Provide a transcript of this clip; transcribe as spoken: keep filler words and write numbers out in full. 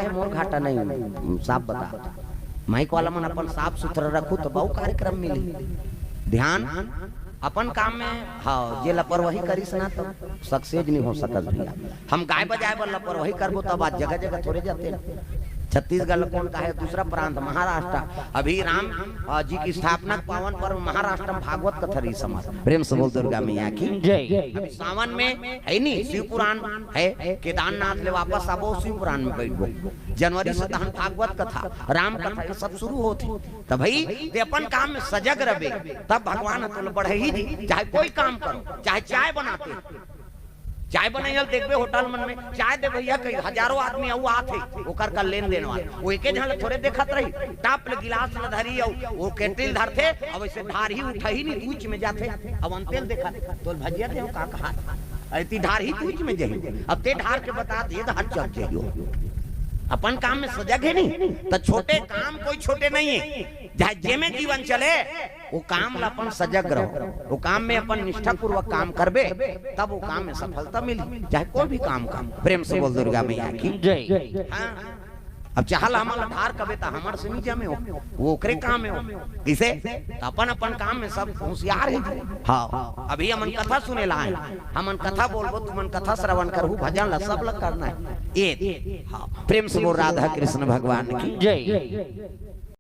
हे, मोर घाटा नहीं, साफ बता। माइक वाला मन अपन साफ सुथरा रखू, तब अउ कार्यक्रम मिली। ध्यान अपन काम में, हाँ, जे लापरवाही करिस ना, तो सक्सेस नहीं हो सकत भैया। हम गाय बजाए बर लापरवाही करबो, तब आज जगह जगह थोरे जाते। छत्तीसगढ़ ल कोन कहे, दूसरा प्रांत महाराष्ट्र, अभी राम, अ, जी की स्थापना के पावन पर्व महाराष्ट्र में भागवत कथा रही समाज। प्रेम से बोल दुर्गा मैया की। जय। अभी सावन में है नी, शिव पुराण है, केदारनाथ ले वापस आबो, शिव पुराण में बैठबो। जनवरी से तहन भागवत कथा, राम कथा, ये सब शुरू होथे। त भाई, ते अपन काम में सजग रहबे, तब भगवान ह तोला बढ़ही जी। चाहे कोई काम करो, चाहे चाय बनाते, चाय बनइया ल देखबे होटल मन में, चाय दे भैया कही, हजारों आदमी अउ आथे, ओकर का लेन देन वाला, वो एके झन ल थोरे देखत रही। टप ले गिलास ल धरी, अउ वो केटली ल धरथे, अब ऐसे ढारही उठही नहीं, ऊंच में जाथे। अब अंते ल देखत, "तोल भजिया दे, का कहा?" ऐती ढारही ऊंच में जही, अब ते ढार के बता दे, तो हट चल जइयो। अपन काम में सजग हे नहीं, तो छोटे काम कोई छोटे नहीं है। चाहे जेमे जीवन चले, वो काम ला अपन सजग रहो, वो काम में अपन निष्ठापूर्वक काम करबे, तब वो काम में सफलता मिली। चाहे कोई भी काम, काम। प्रेम से बोल दुर्गा मैया की। जय। हाँ। अब चाहल हमन ला ढार कबे, त हमर से नहीं जमे हो, वो ओकरे काम हे हो। किसे? त अपन अपन काम में सब होशियार हे जी। हाँ, अभी हमन कथा सुने ला आए, हमन कथा बोलबो, तुमन कथा श्रवण करहू, भजन ला सब ला करना हे। ये, हाँ, प्रेम से बोल राधा कृष्ण भगवान की। जय।